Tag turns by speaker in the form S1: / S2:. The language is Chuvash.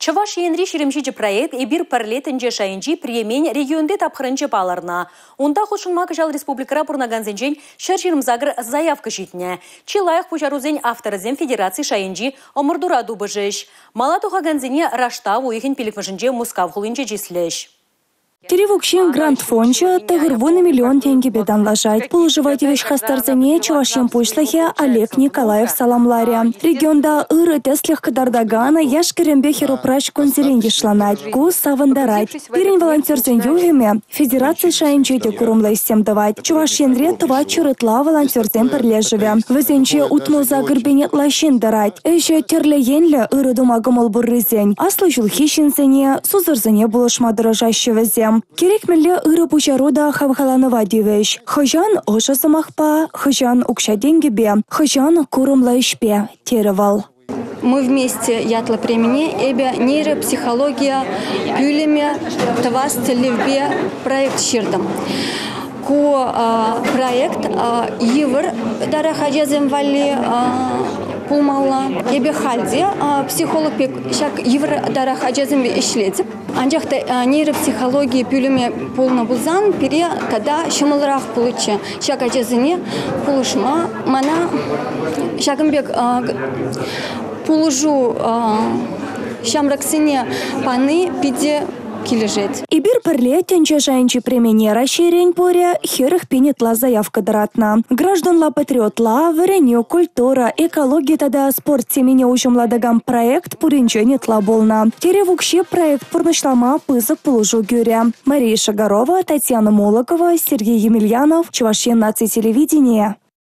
S1: Чӑваш Енри 27 проект «Эпир пӗрле» тӗнче шайӗнчи премийӗн регионти тапхӑрӗнче палӑрнӑ. Унта хутшӑнма кӑҫал республикӑра пурӑнакансенчен 128 заявка ҫитнӗ. Чи лайӑх пуҫарусен авторӗсем федераци шайӗнчи ӑмӑртура тупӑшӗҫ. Мала тухакансене раштав уйӑхӗн 5-мӗшӗнче Мускав хулинче чыслӗҫ.
S2: Тӗрев укҫин грант фончӗ 90 миллион тенкӗпе танлашать. Пулӑшӑва тивӗҫ хастарсене Чӑваш Ен Пуҫлӑхӗ Олег Николаев саламларӗ. Регионта ырӑ тӗслӗх кӑтартакан яш-кӗрӗмпе хӗр-упраҫ кунсерен йышланать. Ку савӑнтарать. Пирӗн волонтерсен юхӑмӗ федераци шайӗнче те курӑмлӑ ӗҫсем тӑвать. Чӑваш Енре 400 ытла волонтерсен пӗрлешӗвӗ. Вӗсенче 68 пин ытла ҫын тӑрать. Ӗҫӗ тӗрлӗ енлӗ ырӑ тума кӑмӑл пуррисен, аслӑ ҫулхи ҫынсене, сусӑрсене пулӑшма тӑрӑшаҫҫӗ вӗсем. Кирек мӗнле ырӑ пуҫару та хавхаланӑва тивӗҫ. Хӑҫан ӑшӑ сӑмахпа, хӑҫан укҫа-тенкӗпе, хӑҫан курӑмлӑ ӗҫпе, терӗ вӑл.
S3: «Мы вместе» ятлӑ премине эпӗ нейропсихологи пӳлӗмӗ тӑвас тӗллевпе проект ҫыртӑм. Ку проект йывӑр тарах ачасем валли пулмалла. Эпӗ халь те психолог пек ҫак йывӑр тарах ачасемпе ӗҫлетӗп. Анчах та нейропсихологи пӳлӗмӗ пулнӑ пулсан пире тата ҫӑмӑлрах пулӗччӗ ҫак ачасене пулӑшма. Мана ҫакӑн пек пулӑшу ҫамрӑксене пани питӗ килӗшет.
S2: Эпир пӗрле тӗнче шайӗнчи премине Раҫҫейрен пурӗ 40 пин ытла заявка тӑратнӑ. Гражданла патриотла, вӗренӳ, культура, экологи тата спорт темине уҫӑмлатакан проект пуринчен ытла пулнӑ. Тӗрев укҫи проект пурнӑҫлама пысӑк пулӑшу кӳрӗ. Мария Шагарова, Татьяна Молокова, Сергей Емельянов, Чӑваш Ен наци телевиденийӗ.